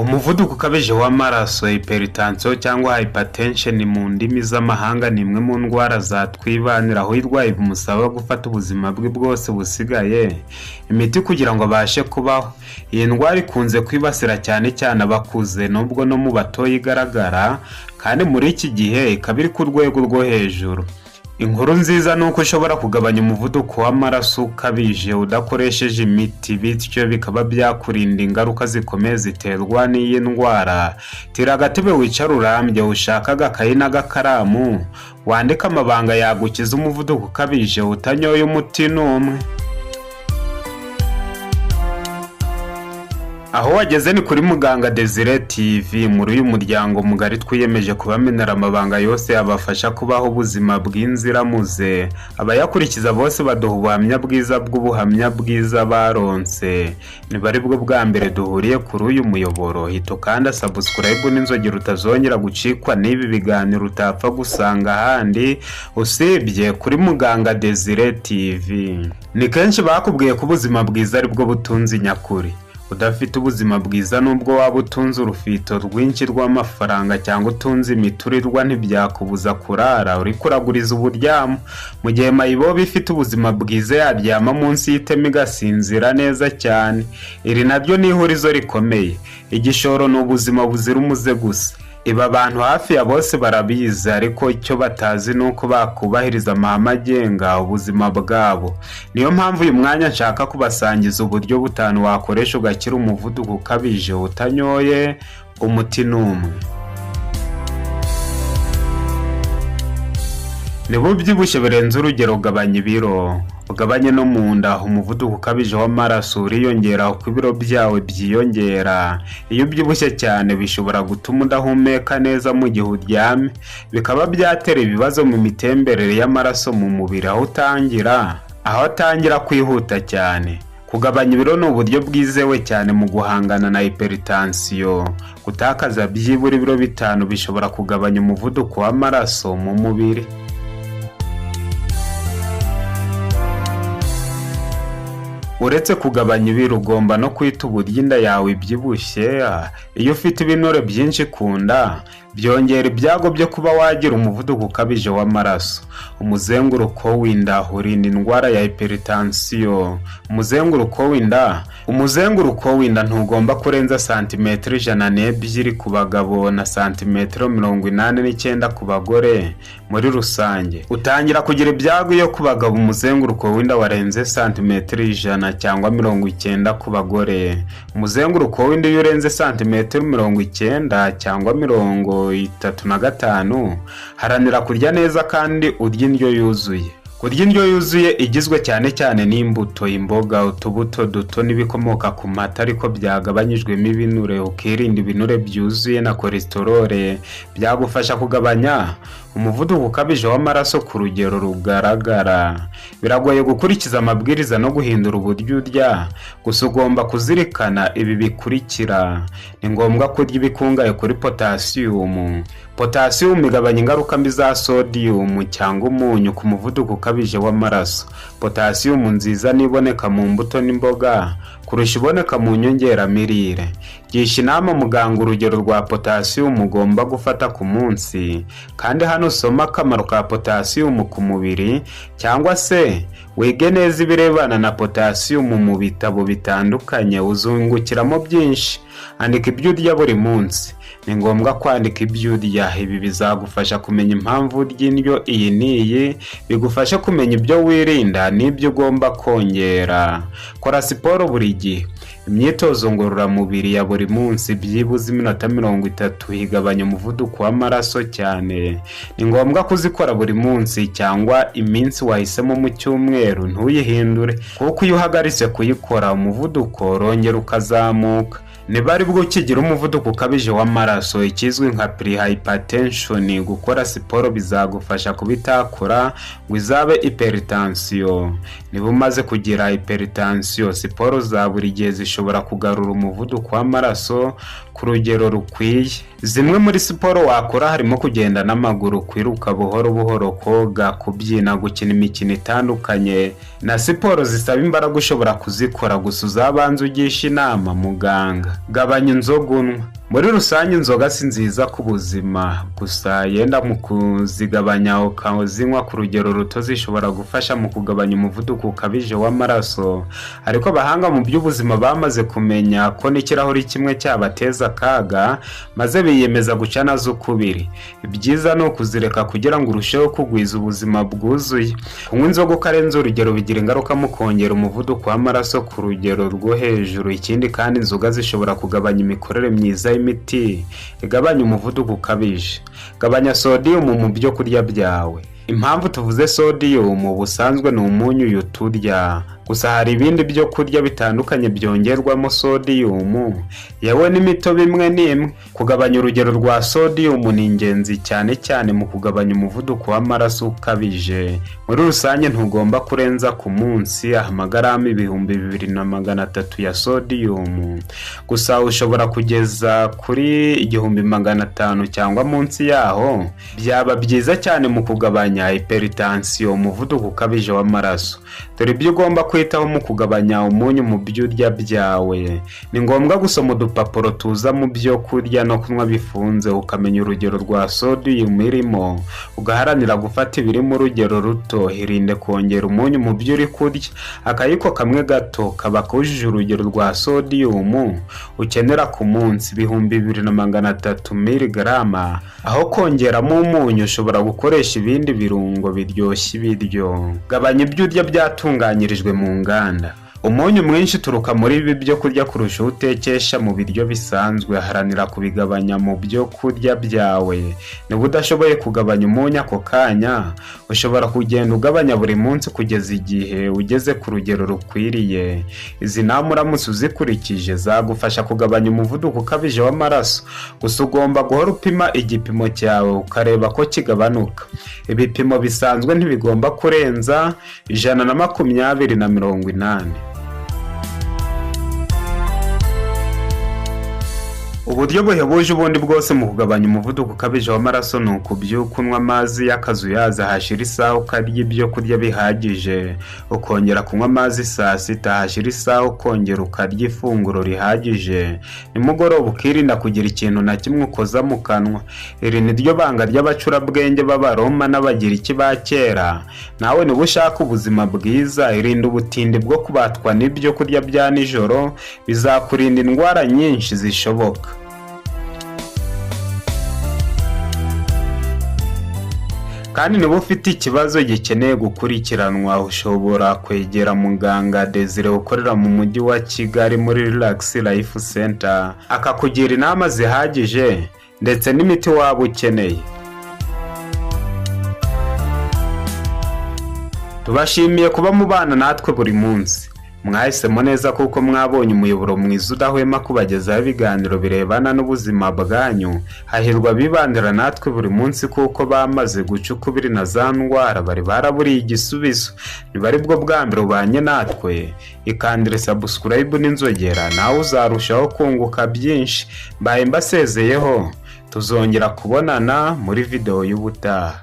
Umuvuduko ukabije w'amaraso, hypertension cyangwa hypertension mu ndimi z'amahanga, ni imwe mu ndwara zatwibanira, aho uyirwaye bimusaba gufata ubuzima bwe bwose busigaye imiti kugira ngo abashe kubaho. Iyi ndwara ikunze kwibasira cyane cyane abakuze, nubwo no mu batoya igaragara, kandi muri iki gihe ikaba iri ku rwego rwo hejuru. Inkuru nziza ni uko ushobora kugabanya umuvuduko w'amaraso ukabije udakoresheje imiti, bityo bikaba byakurinda ingaruka zikomeye ziterwa n'iyi ndwara. Tira agatebe wicare urambye, ushake agakayi n'agakaramu, wandike amabanga yagukiza umuvuduko ukabije utanyoye umuti n'umwe. Aho wageze ni kuri Muganga Desire TV. Muri uyu muryango mugari twiyemeje kubamenera amabanga yose yabafasha kubaho ubuzima bw'inziramuze. Abayakurikiza bose baduha ubuhamya bwiza bw'ubuhamya bwiza baronse. Niba ari bwo bwa mbere duhuriye kuri uyu muyoboro, hita ukanda subscribe n'inzogera utazongera gucikwa n'ibi biganiro utapfa gusanga ahandi usibye kuri Muganga Desire TV. Ni kenshi bakubwiye ko ubuzima bwiza ari bwo butunzi nyakuri. Udafite ubuzima bwiza, nubwo waba utunze urufito rwinshi rw'amafaranga cyangwa utunze imiturirwa, ntibyakubuza kurara uri kuraguriza uburyamo. Mu gihe mayibobo ifite ubuzima bwiza yaryama munsi y'iteme igasinzira neza cyane. Iri naryo ni ihurizo rikomeye. Igishoro ni ubuzima buzira umuze gusa. Ibi abantu hafi ya bose barabizi, ariko icyo batazi ni uko bakubahiriza amahame agenga ubuzima bwabo. Niyo mpamvu uyu mwanya nshaka kubasangiza uburyo butanu wakoresha ugakira umuvuduko ukabije utanyoye umuti n'umwe. Niba ubyibushye birenze urugero, gabanya ibiro, ugabanye no mu nda. Umuvuduko ukabije w'amaraso uriyongera uko ibiro byawe byiyongera. Iyo ubyibushye cyane bishobora gutuma udahumeka neza mu gihe uryamye, bikaba byatera ibibazo mu mitemberere y'amaraso mu mubiri, aho atangira kwihuta cyane. Kugabanya ibiro ni uburyo bwizewe cyane mu guhangana na hypertension. Gutakaza byibura ibiro 5 bishobora kugabanya umuvuduko w'amaraso mu mubiri. Uretse kugabanya ibiro, ugomba no kwita uburyo inda yawe ibyibushye. Iyo ufite ibinure byinshi ku nda, byongera ibyago byo kuba wagira umuvuduko ukabije w'amaraso. Umuzenguruko w'inda urinda indwara ya hypertension. Umuzenguruko w'inda ntugomba kurenza santimetero 102 ku bagabo na santimetero 89 ku bagore muri rusange. Utangira kugira ibyago iyo ku bagabo umuzenguruko w'inda warenze santimetero 100 cyangwa 90 ku bagore. Umuzenguruko w'inda iyo urenze santimetero 90 cyangwa 35, haranira kurya neza kandi urya indyo yuzuye. Kurya indyo yuzuye igizwe cyane cyane n'imbuto, imboga, utubuto duto n'ibikomoka ku mata ariko byagabanyijwemo ibinure, ukirinda ibinure byuzuye na cholesterol, byagufasha kugabanya umuvuduko ukabije w'amaraso ku rugero rugaragara. Biragoye gukurikiza amabwiriza no guhindura uburyo urya, gusa ugomba kuzirikana ibi bikurikira. Ni ngombwa kurya ibikungahaye kuri potasiyumu. Potasiyumu igabanya ingaruka mbi za sodiyumu cyangwa umunyu ku muvuduko ukabije w'amaraso. Potasiyumu nziza ni iboneka mu mbuto n'imboga kurusha iboneka mu nyongeramirire. Gisha inama muganga urugero rwa potasiyumu ugomba gufata ku munsi, kandi hano usome akamaro ka potasiyumu ku mubiri, cyangwa se wige neza ibirebana na potasiyumu mu bitabo bitandukanye, uzungukiramo byinshi. Andika ibyo urya buri munsi. Ni ngombwa kwandika ibyo urya. Ibi bizagufasha kumenya impamvu urya indyo iyi n'iyi, bigufashe kumenya ibyo wirinda n'ibyo ugomba kongera. Kora siporo buri gihe. Imyitozo ngororamubiri ya buri munsi byibuze iminota 30 igabanya umuvuduko w'amaraso cyane. Ni ngombwa kuzikora buri munsi cyangwa iminsi wahisemo mu cyumweru, ntuyihindure, kuko iyo uhagaritse kuyikora umuvuduko urongera ukazamuka. Niba ari bwo ukigira umuvuduko ukabije w'amaraso, ikizwi nka pre-hypertension, gukora siporo bizagufasha kubitakura ngo izabe hypertension. Niba umaze kugira hypertension, siporo za buri gihe zishobora kugarura umuvuduko w'amaraso ku rugero rukwiye. Zimwe muri siporo wakora harimo kugenda n'amaguru, kwiruka buhoro buhoro, koga, kubyina, gukina imikino itandukanye na siporo zisaba imbaraga ushobora kuzikora, gusa uzabanza ugisha inama muganga. Gabanya inzoga unywa. Muri rusange inzoga si nziza ku buzima, gusa yenda mu kuzigabanya ukazinywa ku rugero ruto zishobora gufasha mu kugabanya umuvuduko ukabije w'amaraso, ariko abahanga mu by'ubuzima bamaze kumenya ko n'ikirahuri kimwe cyabateza akaga, maze biyemeza guca nazo ukubiri. Ibyiza ni ukuzireka kugira ngo urusheho kugwiza ubuzima bwuzuye. Kunywa inzoga ukarenza urugero bigira ingaruka mu kongera umuvuduko w'amaraso ku rugero rwo hejuru. Ikindi kandi inzoga zishobora kugabanya imikorere myiza y'imiti igabanya umuvuduko ukabije. Gabanya sodiyumu mu byo kurya byawe. Impamvu tuvuze sodiyumu, ubusanzwe ni umunyu uyu turya, gusa hari ibindi byo kurya bitandukanye byongerwamo sodiyumu, yewe n'imitobe imwe n'imwe. Kugabanya urugero rwa sodiyumu ni ingenzi cyane cyane mu kugabanya umuvuduko w'amaraso ukabije. Muri rusange ntugomba kurenza ku munsi amagarama 2300 ya sodiyumu, gusa ushobora kugeza kuri 1500 cyangwa munsi yaho. Byaba byiza cyane mu kugabanya hypertension, umuvuduko ukabije w'amaraso. Dore ibyo ugomba kwitaho mu kugabanya umunyu mu byo urya byawe. Ni ngombwa gusoma udupapuro tuza mu byo kurya no kunywa bifunze, ukamenya urugero rwa sodiyumu irimo, ugaharanira gufata ibiri mu rugero ruto. Irinde kongera umunyu mu byo uri kurya. Akayiko kamwe gato kaba kujuje urugero rwa sodiyumu ukenera ku munsi, 2300 miligarama. Aho kongeramo umunyu ushobora gukoresha ibindi birungo biryoshya ibiryo. Gabanya ibyo urya byatunganyirijwe mu nganda. Umunyu mwinshi uturuka muri ibi byo kurya kurusha utekesha mu biryo bisanzwe. Haranira kubigabanya mu byo kurya byawe. Niba udashoboye kugabanya umunyu ako kanya, ushobora kugenda ugabanya buri munsi kugeza igihe ugeze ku rugero rukwiriye. Izi nama uramutse uzikurikije zagufasha kugabanya umuvuduko ukabije w'amaraso, gusa ugomba guhora upima igipimo cyawe ukareba ko kigabanuka. Ibipimo bisanzwe ntibigomba kurenza 120/80. Uburyo buhebuje ubundi bwose mu kugabanya umuvuduko ukabije w'amaraso ni ukubyuka unywa amazi y'akazuyaza, hashira isaha ukarya ibyo kurya bihagije, ukongera kunywa amazi saa sita, hashira isaha ukongera ukarya ifunguro rihagije, nimugoroba ukirinda kugira ikintu na kimwe ukoza mu kanwa. Iri ni ryo banga ry'abacurabwenge b'Abaroma n'Abagiriki ba kera. Nawe niba ushaka ubuzima bwiza, irinde ubutindi bwo kubatwa n'ibyo kurya bya nijoro, bizakurinda indwara nyinshi zishoboka. Kandi niba ufite ikibazo gikeneye gukurikiranwa, ushobora kwegera muganga Desire ukorera mu mujyi wa Kigali muri Relax Life Center, akakugira inama zihagije ndetse n'imiti waba ukeneye. Tubashimiye kuba mubana natwe buri munsi. Mwahisemo neza kuko mwabonye umuyoboro mwiza udahwema kubagezaho ibiganiro birebana n'ubuzima bwanyu. Hahirwa abibandira natwe buri munsi kuko bamaze guca ukubiri na za ndwara bari baraburiye igisubizo. Niba ari bwo bwa mbere ubanye natwe, ikandire subscribe n'inzogera, nawe uzarushaho kunguka byinshi. Mbaye mbasezeyeho, tuzongera kubonana muri video y'ubutaha.